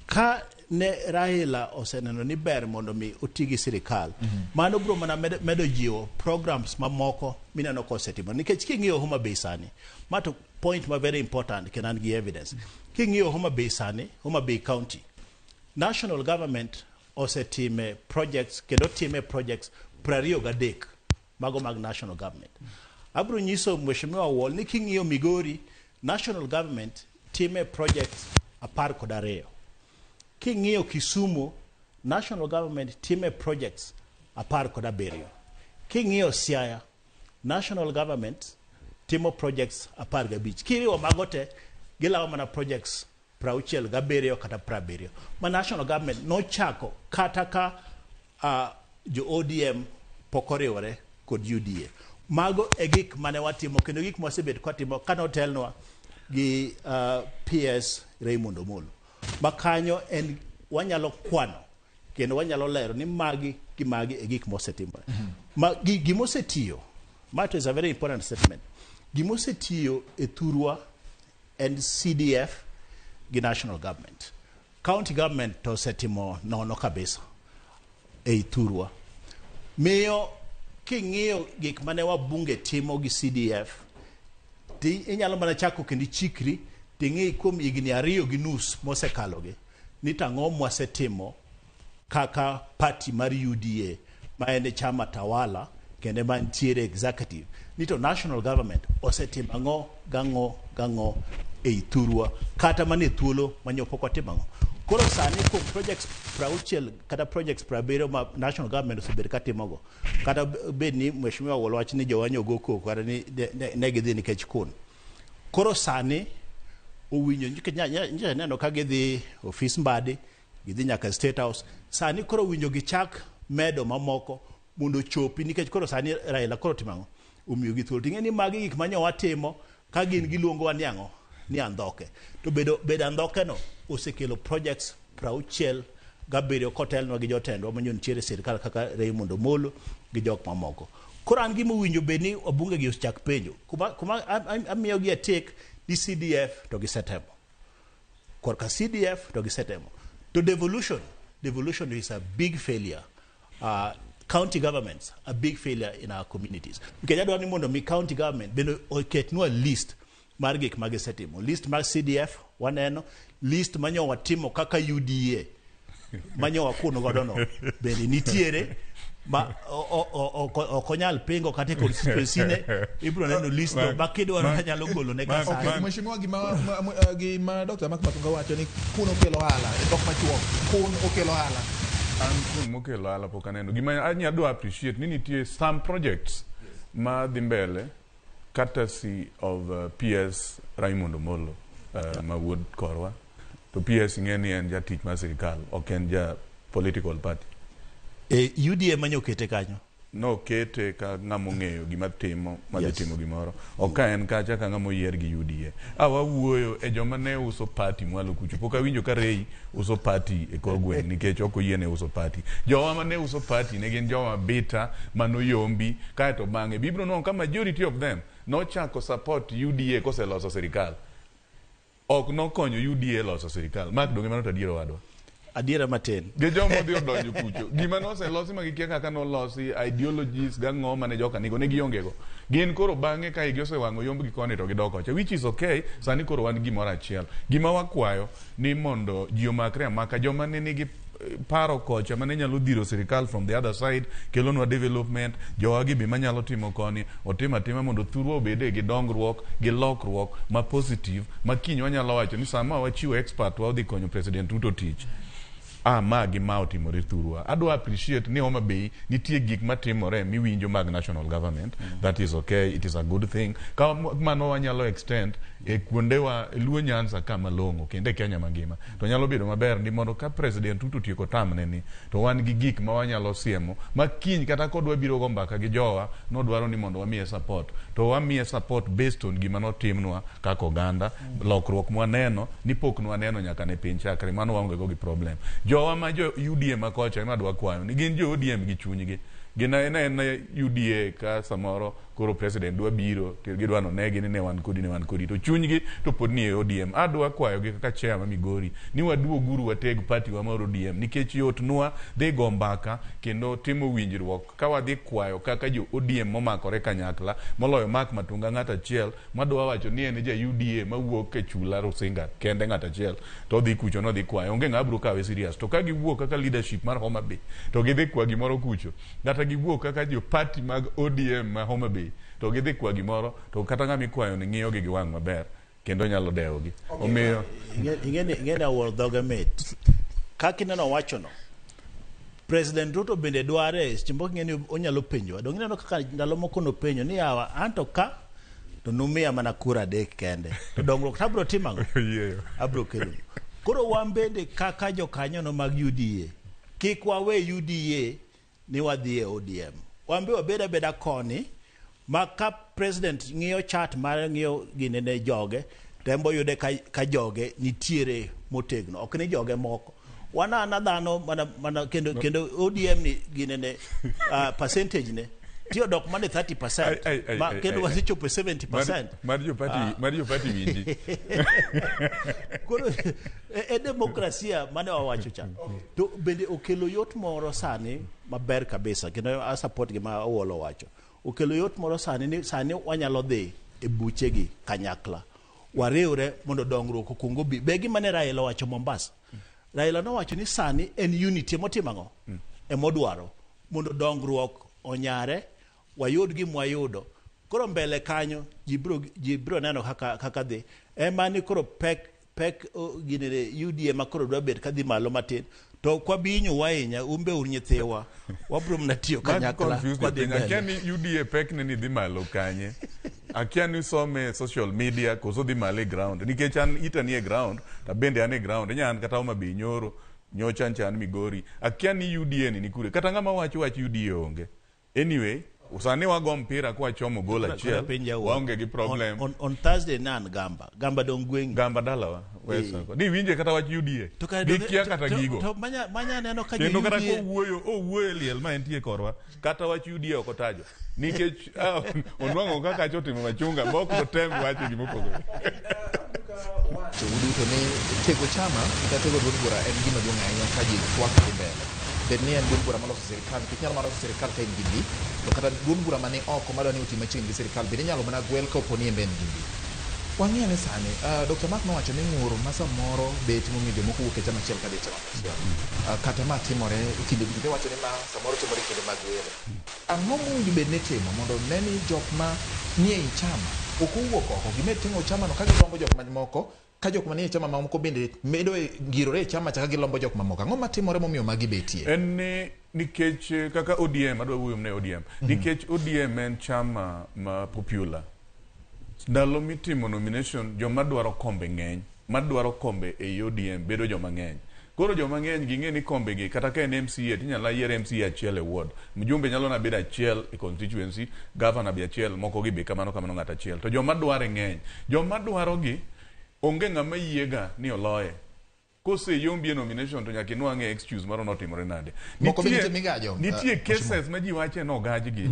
Ka ne Raila oseneno ni ber mondo mi oti gi sirikal, mano biro mana medo jiwo programs mamoko mineno kosetimo. Nikech king'iyo Homa Bay sani, ma to point ma very important kendo an gi evidence. King'iyo Homa Bay sani, Homa Bay County, national government osetime projects kendo time projects 23 mago mag national government. Abiro nyiso Mheshimiwa Wall ni king'iyo Migori, national government time projects 12. King'iyo Kisumu, national government time projects 17. King'iyo Siaya, national government timo projects 15. Kiriwo mago te, gilawo mana projects 67 kata 70. Ma national government nochako kata ka jo ODM pok oriwore kod UDA. Mago e gik mane watimo kendo gik mwasebet kwatimo kane otelnwa gi PS Raymond Omolo. Ma kanyo en wanyalo kwano kendo wanyalo lero ni magi gi magi e gik mosetimore. Ma gimosetiyo, ma to is a very important statement. Gimosetiyo e thurwa en CDF gi national government. County government to osetimo nono kabisa ei thurwa. Miyo king'iyo gik mane wabunge timo gi CDF, ti inyalo mana chako kendo ichikri ting'i kuom higni 2.5 mosekalogi ni tang'o mwasetimo kaka party mar UDA ma en e chama tawala kendo mantiere executive ni to national government osetimo ang'o gang'o gang'o ei thurwa kata mana e thuolo manyo pok watimo ang'o. Koro sani kuom projects 60 kata projects 70 ma national government osebedo katimogo, kata bed ni Mheshimiwa Owuor wacho ni jowa nyogo koko kata ni ne gidhi nikech kun. Koro sani owinjo nikech nyocha neno ka gidhi ofis Mbadi, gidhi nyaka State House. Sani koro owinjo gichak medo mamoko mondo ochopi nikech koro sani Raila koro timo ang'o? Omiyogi thuolo. Ting'e ni magi gik manyo watimo ka gin giluongowa ni ang'o? Ni andhoke. To bedo andhoke no osekelo projects 67 kotelnwa gi jotendwa manyo nitiere e sirikal kaka Raymond Omolo gi jok mamoko. Koro an gima owinjo bed ni wabunge gi osechak penjo. Kuma amiyogi a tik ni CDF to gisetemo. Korka CDF to gisetemo. To devolution is a big failure. County governments a big failure in our communities. Nikech adwaro ni mondo mi county government bende oketnwa list mar gik ma gisetimo. List mar CDF Waneno list manyo watimo kaka UDA manyo wakuno godo no bende nitiere ma ok onyal pingo kata e constituency ne ibiro neno list no ma kidwaro anyalo golo ne ka Okay, sani. Mheshimiwa, gima Dr. Mark Matunga wacho ni kun okelo ohala e dhok machuok, kun okelo ohala. An kun mokelo ohala pok aneno. Gima anya dwa appreciate ni nitie some projects ma dhi mbele courtesy of PS Raymond Omolo, ma wuod korwa. To PS ing'e ni en jatich mar sirikal, ok en ja political party. E, UDA manyo kete kanyo. Nokete ka ng'ama ong'eyo gima timo madhi timo gimoro, ok ka en kacha ka ng'ama oyier gi UDA. A wawuoyo e joma ne uso party mwalo kucho. Pok awinjo ka Ray uso party e kor gweng' nikech ok oyiene uso party. Jowa mane uso party ne gin joma bita manoyombi, kaeto bang'e bibiro nwang'o ka majority of them nochako support UDA koseloso sirikal. Ok nokonyo UDA loso sirikal. Mark, donge mano to adier owadwa? Adiera matin. Gi joma odhi odonjo kucho, gima noselosi ma gikia kaka nolosi, ideologies gang'o mane joka nigo ne gionge go. Gin koro bang'e ka igi osewang'o yombgi koni to gidok kocha, which is okay. Sani koro wan gimoro achiel. Gima wakwayo ni mondo ji omakre amaka, joma ne nigi paro kocha mane nyalo dhiro sirikal from the other side kelonwa development, jowagi be manyalo timo koni otim atima mondo thurwa obede gi dongruok gi lokruok ma positive, ma kiny wanyalo wacho ni sama wachiwo expert wa odhi konyo President Ruto tich, ah, ma gi ma otimore thurwa. Adwa appreciate ni Homa Bay nitie gik matimore miwinjo mag national government. That is okay, it is a good thing. Ka mano wanyalo extend e kuondewa e Luo Nyanza ka malong'o kendo e Kenya mangima, to nyalo bedo maber ni mondo ka President Ruto otieko tamne ni to wan gi gik ma wanyalo siemo ma kiny kata kodwa biro go mbaka gi jowa nodwaro ni mondo wamiye support, to wamiye support based on gima notimnwa kaka oganda, lokruok mwaneno ni pok nwaneno nyaka ne piny chakre. Mano waonge go gi problem. Jowa ma jo UDA ma kocha ema adwa kwayo ni gin jo ODM gi chunygi gin en en UDA ka samoro koro president dwa biro to gidwa nonegi ni ne wan kodi, ne wan kodi, to chunygi to pod ni e ODM. Adwa kwayogi kaka chair ma Migori ni waduoguru wateg party wa mar ODM, nikech yot nwa dhi go mbaka kendo timo winjruok ka wadhi kwayo kaka jo ODM momakore kanyakla, moloyo Mark Matunga ng'at achiel madwa wacho ni en ja UDA mawuok e chula Rusinga kende ng'at achiel to odhi kucho nodhi kwayo, onge ng'ama biro kawe serious. To ka giwuok kaka leadership mar Homa Bay to gidhi kwa gimoro kucho, kata giwuok kaka jo party mag ODM ma Homa Bay to gidhi kwa gimoro, to kata ng'ama ikwayo ni ng'iyo gi gi wang' maber kendo nyalo dewogi. Omiyo Ing'eni awuoro dhoge mit. Kaka ineno wachono, President Ruto bende dware seche moko ing'eni onyalo penjowa. Donge ineno kaka ndalo moko nopenjo ni yawa anto ka to numiya mana kura 3 kende. To dongruok to abiro timo ang'o? Oyieyo. Abiro kelo. Koro wan bende kaka jokanyono mag UDA, kik wawe UDA ni wadhi e ODM. Wan be wabed abeda koni ma ka president ng'iyo chat mar ng'iyo gine ne joge, to en boyude ka joge nitiere motegno, ok ni joge moko. Wan ana dhano mana kendo ODM ni gine ne percentage ne tiyo dok mana 30% Ai, ai, ai, ma ai, kendo ai, wasechopo e 70%. Mar jo party winji. Koro e demokrasia mane wawacho cha to bende okelo yot moro sani maber kabisa, kendo a support gima Owuolo wacho. Okelo yot moro sani ni sani wanyalo dhi e buchegi kanyakla, wariwre mondo dongruok okuong obi. Be gima ne Raila owacho Mombasa, Raila nowacho ni sani en unity emotimo ang'o emodwaro mondo dongruok onyare, wayud gima wayudo. Koro mbele kanyo ji biro neno kaka dhi. Ema ni koro pek gini UDA ma koro dwa bet kadhi malo matin, to ok wabi hinyowu ahinya, un be un nyithiwa, wabiro mana tiyo kanyakla confused kwadhi jopiny. Akia mbele. ni UDA pek ne ni dhi malo kanye. Akia ni some social media koso dhi malo e ground. Nikech an ita ni e ground, to bende an e ground. Inya an kata Homa Bay nyoro, nyocha ncha an Migori. Akia ni UDA ni nikure. Kata ng'ama wacho wach UDA onge. Anyway, sani wago mpira kwachomo gol achiel, waonge gi problem. On Thursday ne an Gamba. Gamba dong gweng'i. Gamba dalawa. Ni winje kata wach UDA. To kare Gikia kata gigo. To manya neno ka kendo jo kata UDA kowuoyo, owuoyo e liel ma entie korwa, kata wach UDA ok otajo. Nikech onwang'o kaka kacha otimo machunga, ma ok otem wacho gimopogore. Wacho duto ni tego chama kata tego duond bura en gima duong' ahinya ka ji twak dhi mbele. Bed ni en duond bura maloso sirikal, nikech nyalo mana loso sirikal ka in gi mbi, to kata duond bura mani oko madwa ni oti machiegni gi sirikal bende inyalo mana gwel kapo ni en be en gi mbi. Wang'iyo ni sani, Dr. Mark nowacho ni ng'ur ma samoro bet momiyo jomoko wuok e chama achiel kadhi e chama machielo. Kata ma timore e kinde duto, iwacho ni ma samoro timore e kinde mag welo. Ang'o mowinjo bed ni itimo mondo ne ni jok ma nie ei chama ok owuok oko, gimed ting'o chama no ka gilombo jok mamoko, ka jok manie chama mamoko bende medo ngirore e chama cha ka gilombo jok mamoko. Ang'o matimore momiyo magi betie? En ni nikech kaka ODM, adwa wuoyo ne ODM, nikech ODM en chama ma popular. Ndalo mitimo nomination, joma dwaro kombe ng'eny, madwaro kombe ei ODM bedo joma ng'eny. Koro joma ng'eny ging'e ni kombe gi kata ka en MCA tinyalo yier MCA achiel e ward. Mjumbe nyalo na bedo achiel e constituency, governor be achiel, moko gi be kamano kamano ng'at achiel. To joma dware ng'eny. Joma dwaro gi onge ng'ama yiega ni oloye. Koseyombi e nomination to nyaka inwang'e excuse moro notimore nade. Moko be nitie migajo, Nitie cases ma ji wache ni ogajgi.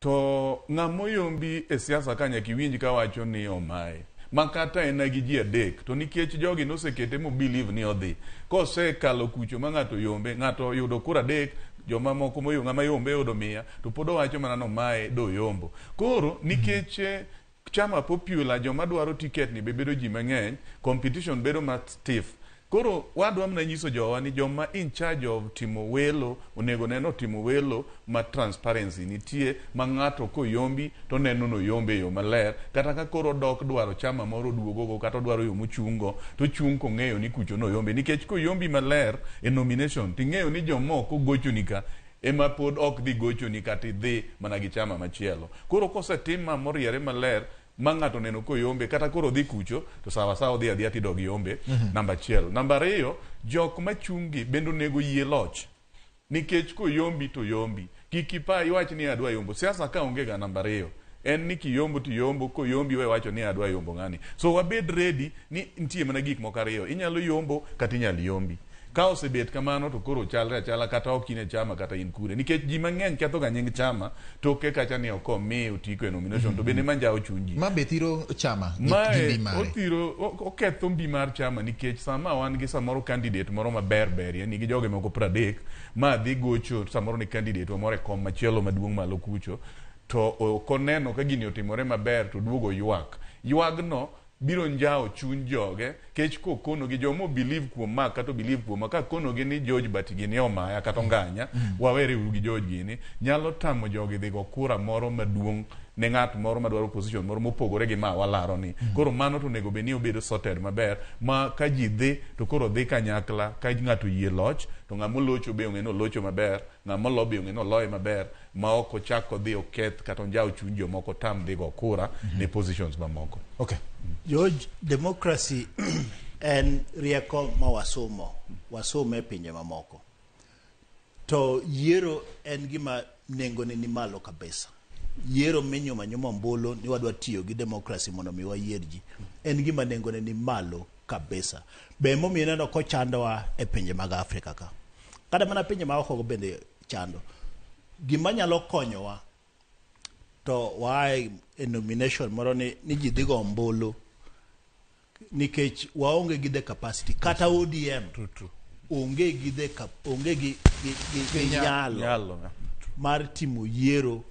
To ng'ama oyombi e siasa ka nyaka iwinj kawacho ni omaye. Ma kata en gi ji adek, to nikech jogi nosekete mo believe ni odhi. Kosekalo kucho ma ng'ato yombe, ng'ato oyudo kura adek, joma moko moyo ng'ama yombe oyudo 100, to pod owacho mana ni omaye do yombo. Koro nikech chama popular, joma dwaro ticket ni be bedo ji mang'eny, competition bedo ma stiff. Koro wadwa mana nyiso jowa ni joma in charge of timo welo onego neno timo welo ma transparency nitie, ma ng'ato koyombi to neno noyombe e yo maler, kata ka koro odok dwaro chama moro oduogogo kata odwaro yo mochung'go to ochung' kong'eyo ni kucho noyombe, nikech koyombi maler e nomination ting'eyo ni jomoko gochoni ka ema pod ok dhi gochoni kata idhi mana gi chama machielo. Koro kosetim ma moriere maler ma ng'ato neno koyombe kata koro dhi kucho to sawa sawa odhi adhiya tidog yombe. Namba achiel. Namba ariyo, jok machung' gi bende onego yie loch. Nikech koyombi to yombi. Kik ipa iwach ni adwa yombo. Siasa ka onge ga namba ariyo. En ni kiyombo to iyombo, koyombi we wacho ni adwa yombo ng'ani. So wabed ready ni nitie mana gik moko ariyo. Inyalo yombo kata inyalo yombi. Ka osebet kamano to koro chalre achala kata ok in e chama kata in kure. Nikech ji mang'eny ketho ga nying chama toke kacha ni ok omi otiko e nomination to bende manjawo chuny ji. Ma be thiro chama gi Mae mbi mare. othiro oketho mbi mar chama nikech sama wan gi samoro candidate moro maber berie nigi joge moko 30 ma dhi gocho samoro ni candidate wa moro e kom machielo maduong' malo kucho to ok oneno ka gini otimore maber to duogo ywak. Ywagno biro njawo chuny joge kech kokono gi joma believe kuom ma kata believe kuom ma ka kono gi ni George Bati gini omaya kata onganya wawere uru gi George gini nyalo tamo jogi dhi go kura moro maduong' ne ng'at moro madwaro position moro mopogore gi ma walaro ni. Koro mano to onego bed ni obedo sorted maber ma ka ji dhi to koro dhi kanyakla ka ng'ato oyie loch to ng'ama olocho be ong'e ni olocho maber, ng'ama olo be ong'e ni oloye maber ma ok ochak odhi oketh kata onjaw chuny jomoko tam dhi go kura ne positions mamoko. Okay. George, democracy en rieko ma wasomo, wasome e pinje mamoko. To yiero en gima nengone ni malo kabisa. Yiero minyumo anyuma ombulu ni wadwa tiyo gi democracy mondo mi wayier ji. En gima nengone ni malo kabisa. Be emomiyo ineno kochandowa e pinje mag Afrika ka. Kata mana pinje ma oko bende chando. Gima nyalo konyowa to waae e nomination moro ni ji dhi go ombulu nikech waonge gi the capacity kata ODM onge gi the onge gi nyalo mar timo yiero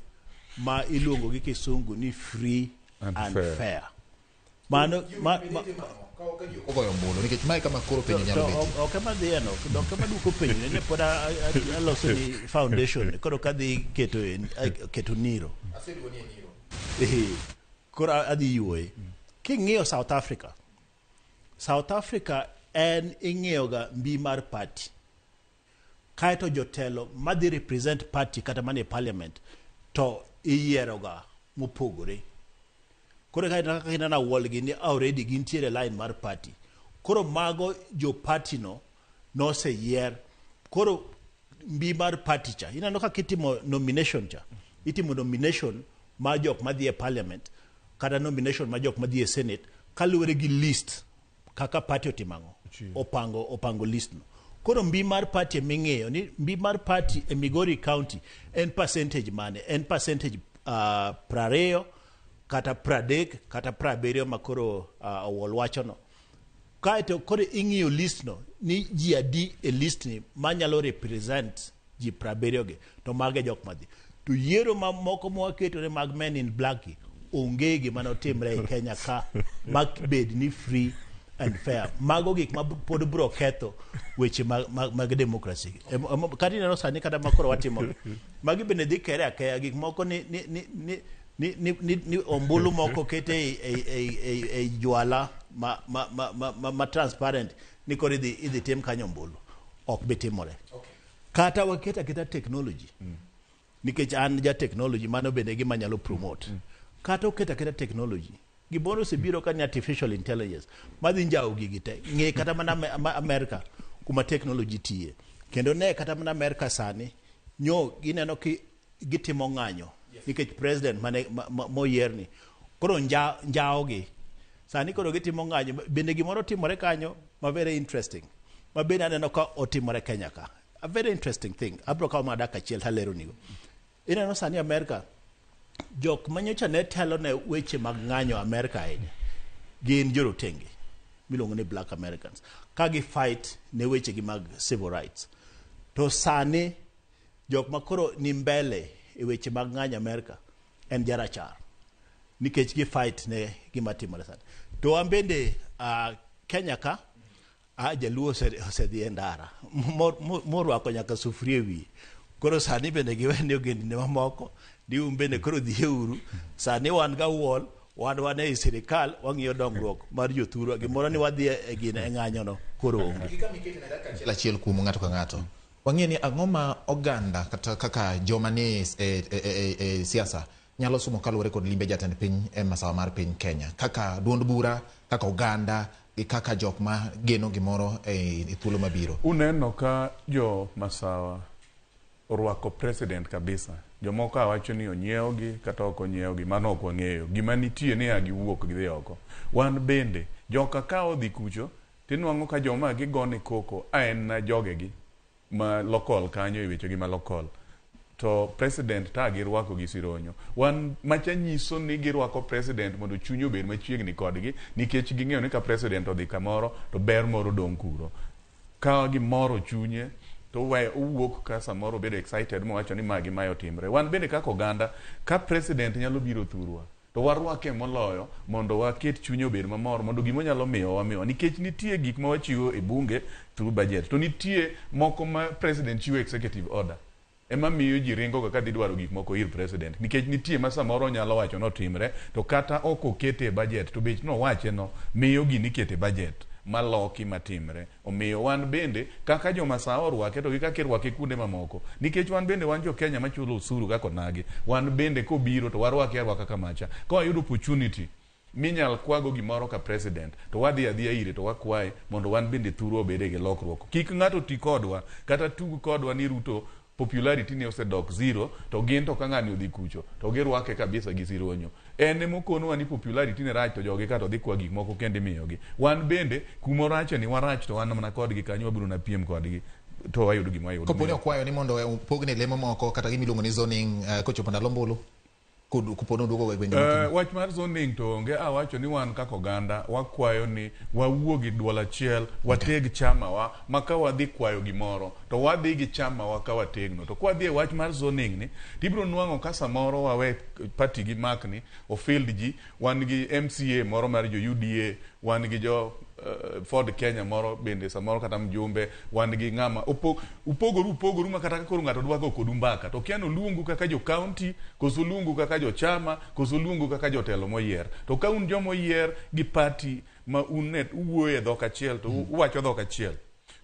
ma iluongo gi kisungu ni free and fair. Mano ogoyo ombulu nikech mae kama koro penjo nyalo betie. Ok ema dhiye no, ok ema duoko penjo ne pod aloso ni foundation koro kadhi keto niro. Aseduoni e niro. Koro adhi yuoye. King'iyo South Africa, South Africa en ing'iyo ga mbi mar party. Kaeto jotelo madhi represent party kata manie parliament to iyiero ga mopogore. Koro kaka ineno awuol gi ni already gintiere line mar party. Koro mago jo party no noseyier. Koro mbi mar party cha, ineno kaka itimo nomination cha. Itimo nomination mar jok madhi e parliament kata nomination mar jok madhi e senate kaluwore gi list kaka party otimo ang'o? Opango list no. Koro mbi mar party eming'iyo ni mbi mar party e Migori County en percentage mane? En percentage 20 kata 30 kata 70 ma koro Owuol wacho no. Kaeto koro ing'iyo list no ni ji adi e list ni manyalo represent ji 70 gi to mage jok madhi. To yiero mamoko mwaketore mag men in black gi Onge gima notimre e Kenya ka mak bed ni free and fair. Mago gik ma pod bro ketho weche mag democracy. Kata ineno sani kata ma koro watimo magi bende dhi kere akeya gik moko ni ombulu moko kete e jwala ma transparent ni koro idhi tim kanyo ombulu ok bi timore. Kata waket aketa technology, nikech an ja technology, mano bende gima nyalo promote. Kata oket aketa technology, gimoro osebiro ka ni artificial intelligence madhi njawo gigi te. Ng'e kata mana Amerika kuma technology tiye, kendo ne kata mana Amerika sani nyo gineno ki gitimo ng'anyo nikech president mane moyierni koro njawogi sani koro gitimo ng'anyo. Bende gimoro timore kanyo ma very interesting ma bende aneno ka otimore Kenya ka, a very interesting thing. Abro kawo mana dakika achiel taleronigo. Ineno sani Amerika, jok manyocha ne telo ne weche mag ng'anyo Amerika ahinya gin jorotenge miluongo ni Black Americans, ka gi fight ne weche gi mag civil rights. To sani jok ma koro ni mbele e weche mag ng'anyo Amerika en jarachar, nikech gi fight ne gima timore sani. To wan bende Kenya ka a jaluo osedhi e ndara morwako nyaka sufuria e wiye. Koro sani bende giwe ni ogendni mamoko ni un bende koro dhieuru. Sani wan ga wuol wan ei sirikal wang'iyo dongruok mar jothurwa. Gimoro ni wadhi e gine e ng'anyono koro onge. Dakika mikete ne dakika achiel achiel kuom ng'ato ka ng'ato. Wang'e ni ang'o ma oganda kata kaka joma ni e siasa nyalo somo kaluwore kod limbe jatend piny e masawa mar piny Kenya, kaka duond bura, kaka oganda gi kaka jok ma geno gimoro e thuolo mabiro. Uneno ka jo masawa orwako president kabisa. Jomoko awacho ni onyiewgi kata ok onyiewgi, mano ok wang'eyo. Gima nitie ni a giwuok gidhi oko. Wan bende joka ka odhi kucho tinwang'o ka joma gigone koko a en na jogegi ma local kanyo e wechegi ma local, to president ta girwako gi sironyo. Wan macha nyiso ni girwako president mondo chunye obed machiegni kodgi, nikech ging'eyo ni ka president odhi kamoro to ber moro dong' kuro. Ka gimoro chunye to we owuok ka samoro obedo excited mowacho ni ma gi mae otimre. Wan bende kaka oganda, ka president nyalo biro thurwa to warwake moloyo mondo waket chunye obed mamor, mondo gima onyalo miyowa wamiwa, nikech nitie gik ma wachiwo e bunge through budget, to nitie moko ma president chiwo executive order. Ema miyo ji ringo ga kadhi dwaro gik moko ir president, nikech nitie ma samoro onyalo wacho notimre to kata ok okete e budget, to bech nowache no miyo gini ikete e budget maloki matimre. Omiyo wan bende kaka jomasawa orwake to gi kaka irwake kuonde mamoko, nikech wan bende wan jo Kenya machulo osuru kaka onagi, wan bende kobiro to warwake arwaka kamacha. Ka wayudo opportunity minyal kwago gimoro ka president to wadhi adhiya ire to wakwaye mondo wan bende thurwa obede gi lokruok. Kik ng'ato ti kodwa kata tug kodwa ni Ruto popularity ne osedok zero, to gin to ka ng'ani odhi kucho to girwake kabisa gi sironyo. En emokonwa ni popularity ne rach, to jogi ka to dhi kwa gik moko kendo imiyogi. Wan bende kumorache ni warach, to wan mana kodgi kanyo, wabiro na piem kodgi to wayudo gima wayudo. Kapo ni okwayo ni mondo opogne lemo moko kata gima iluongo ni zoning kochopo ndalo ombulu, kopo ni oduogo e gwenge Wach mar zoning to onge. Awacho ni wan kaka oganda wakwayo ni wawuo gi duol achiel, wateg chamawa ma ka wadhi kwayo gimoro to wadhi gi chamawa ka wategno. To kwadhi e wach mar zoning ni tibiro nwang'o ka samoro wawe party gi makni ofield ji. Wan gi MCA moro mar jo UDA, wan gi jo Ford Kenya moro bende, samoro kata mjumbe wan gi ng'ama upogoru upogoru, ma kata ka koro ng'ato dwa go kodu mbaka to kia noluongu kaka jo county koso luongu kaka jo chama koso luongu kaka jotelo moyier. To ka un joma oyier gi party ma un net uwuoyo e dhok achiel to uwacho dhok achiel,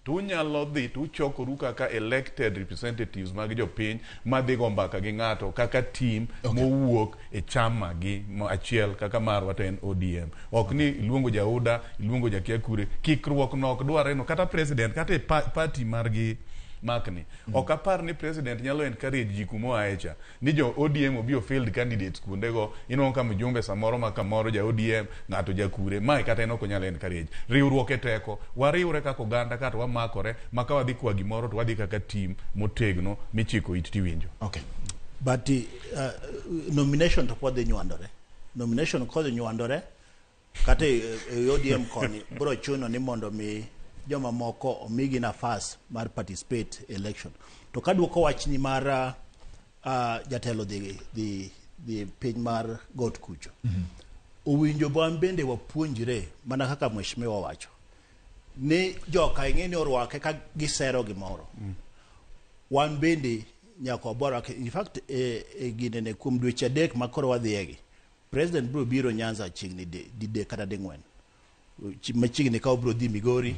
to unyalo dhi to uchokoru kaka elected representatives mag jopiny madhi go mbaka gi ng'ato kaka team mowuok e chama gi achiel kaka marwa to en ODM. Ok ni iluongo jauda, iluongo jakia kure. Kikruok no ok dwarre no kata president kata e party margi makni. Ok apar ni president nyalo encourage ji kuma oae cha ni jo ODM obi ofield candidates kuondego. Inwang'o ka mjumbe samoro ma kamoro ja ODM, ng'ato jakure mae, kata en ok onyal encourage. Riwruok e teko. Wariwre kaka oganda kato wamakore ma ka wadhi kwa gimoro to wadhi kaka team motegno michiko it tiwinjo. But nomination to pod dhi nywandore. Nomination kodhi nywandore kata e ODM koni biro chuno ni mondo mi joma moko omigi nafas mar participate e election. To kaduoko wachni mar jatelo dhi dhi piny mar got kucho. Owinjo wan bende wapuonjre mana kaka mheshimiwa wacho ni joka ing'e ni orwake ka gisero gimoro. Wan bende nyaka waborwake. In fact, e ginene kuom dweche 3 ma koro wadhiegi, President biro biro Nyanza chiegni didek kata ding'wen. Machiegni ka obiro dhi Migori,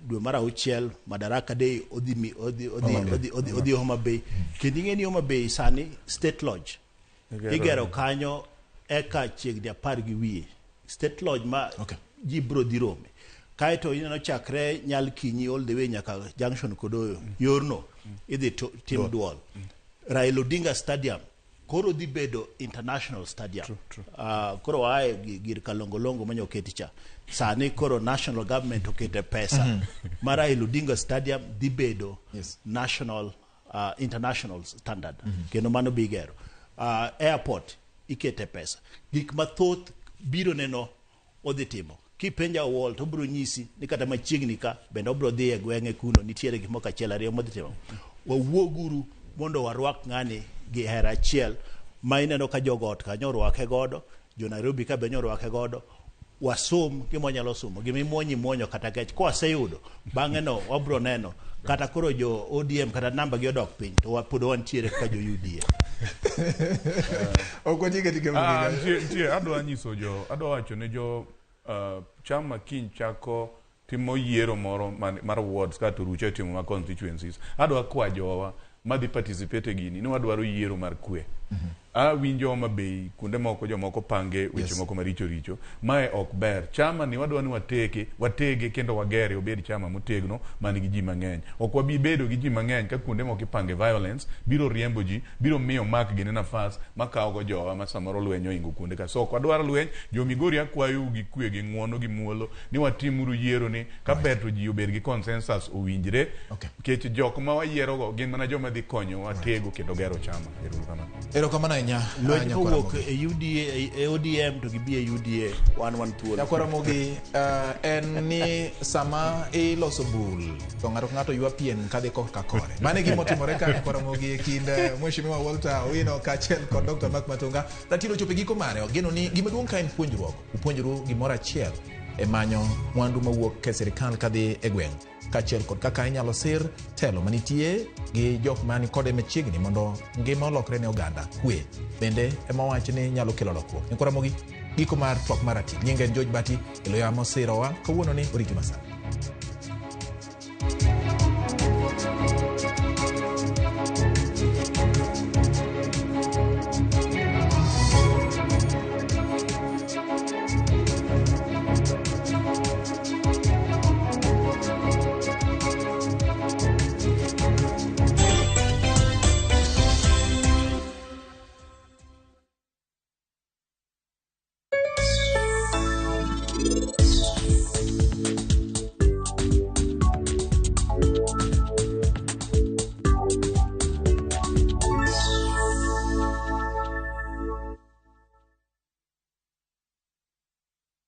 dwe mar 6 Madaraka Day odhi Homa Bay. Kendo ing'e ni Homa Bay sani State Lodge igero kanyo eka chiegni 10 2. State Lodge ma ji biro dhi rome. Kaeto ineno chakre Nyalkinyi all the way nyaka Junction Kodoyo. Yorno idhi tim duol. Raila Odinga Stadium koro dhi bedo international stadium. True. Koro waaye gir kalongolongo manyo oketi cha. Sani koro national government okete pesa. Ma Raila Odinga Stadium dhi bedo national international standard. Kendo mano bigero. Airport ikete pesa. Gik mathoth biro neno odhi timo. Kipenja Owol to obiro nyisi ni kata machiegni ka bende obiro dhi e gweng'e kuno nitiere gik moko achiel ariyo modhi timo. Wawuoguru mondo warwak ng'ani gi hera achiel ma ineno ka jogot kanyo orwake godo, jo Nairobi ka be orwake godo. Wasom gima wanyalo somo, gima imuonyo imuonyo kata kech. Kwaseyudo, bang'e no wabro neno kata koro jo ODM kata namba gi odok piny to pod wantiere kaka jo UDA. Ok watiek atieka. Nitie adwa nyiso jo adwa wacho ne jo chama kiny chako timo yiero moro mar wards kato rucho timo ma constituencies. Adwa kwa jowa madhi participate e gini ni wadwaro yiero mar kwe. Awinjo Homa Bay kuonde moko jomoko pange weche moko maricho richo. Mae ok ber. Chama ni wadwa ni wateke, watege kendo wagere obed chama motegno man gi ji mang'eny. Ok wabi bedo gi ji mang'eny ka kuonde moko ipange violence, biro riembo ji, biro miyo mak gini nafas makawo go jowa ma samoro lweny oingo kuonde ka. So ok wadwar lweny, jo Migori akwayou gi kwe gi ng'uono gi muolo ni watimuru yiero ni ka ber to ji obed gi consensus owinjre. Nikech jok ma wayiero go gin mana joma dhi konyowa tego kendo gero chama. Erokamano. Erokamano ahinya. Lweny kowuok e UDA, e ODM to gibi e UDA wan thuolo. Nyakwar Ramogi, en ni sama iloso bul to ng'ato ka ng'ato ywa pien kadhi korka kore. Mano e gima otimore ka Nyakwar Ramogi e kind Mheshimiwa Walter Owino kaachiel kod Dr. Mark Matunga. Ratiro ochopo e giko mare. Ogeno ni gima duong' ka en puonjruok. Upuonjru gimoro achiel e manyo mwandu mawuok e sirikal kadhi e gweng' kaachiel kod kaka inyalo sir telo manitie gi jok mani kode machiegni mondo ngima olokre ne oganda. Kwe bende ema wach ni nyalo kelo lokruok. Nyakwar Ramogi, giko mar twak mar ratil. Nyinga en George Bati, elo yamo sirowa kawuono ni oriti masana.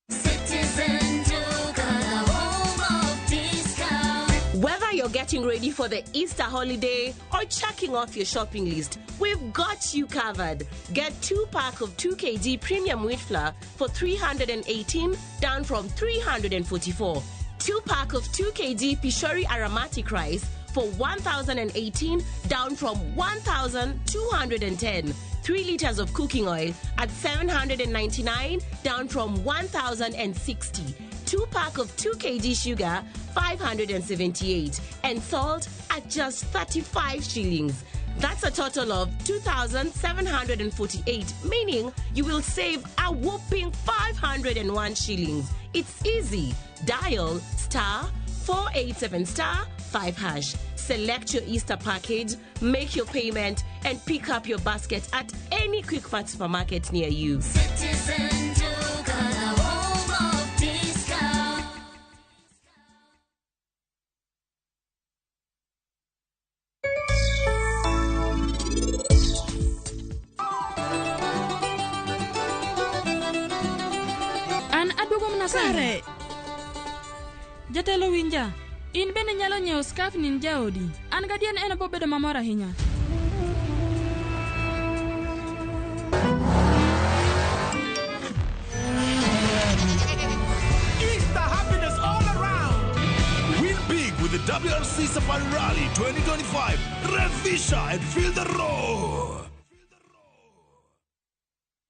Citizen Duka, the home of discount. Whether you're getting ready for the Easter holiday or checking off your shopping list, we've got you covered. Get 2 pack of 2 kg premium wheat flour for 318 down from 344. 2 pack of 2 kg Pishori aromatic rice for 1018 down from 1210. 3 liters of cooking oil at 799 down from 1060. 2 pack of 2 kg sugar 578 and salt at just 35 shillings. That's a total of 2,748, meaning you will save a whopping 501 shillings. It's easy. Dial star 487 star 5 hash. Select your Easter package, make your payment, and pick up your basket at any Quickmart supermarket near you. Citizen Duka, the home of discount. An aduogo mana sani. Kare. Jatelo winja, in bende nyalo nyiewo scarf ni jaodi. An gadier en bo bedo mamor ahinya. WRC Safari Rally 2025. Revisha and feel the roar.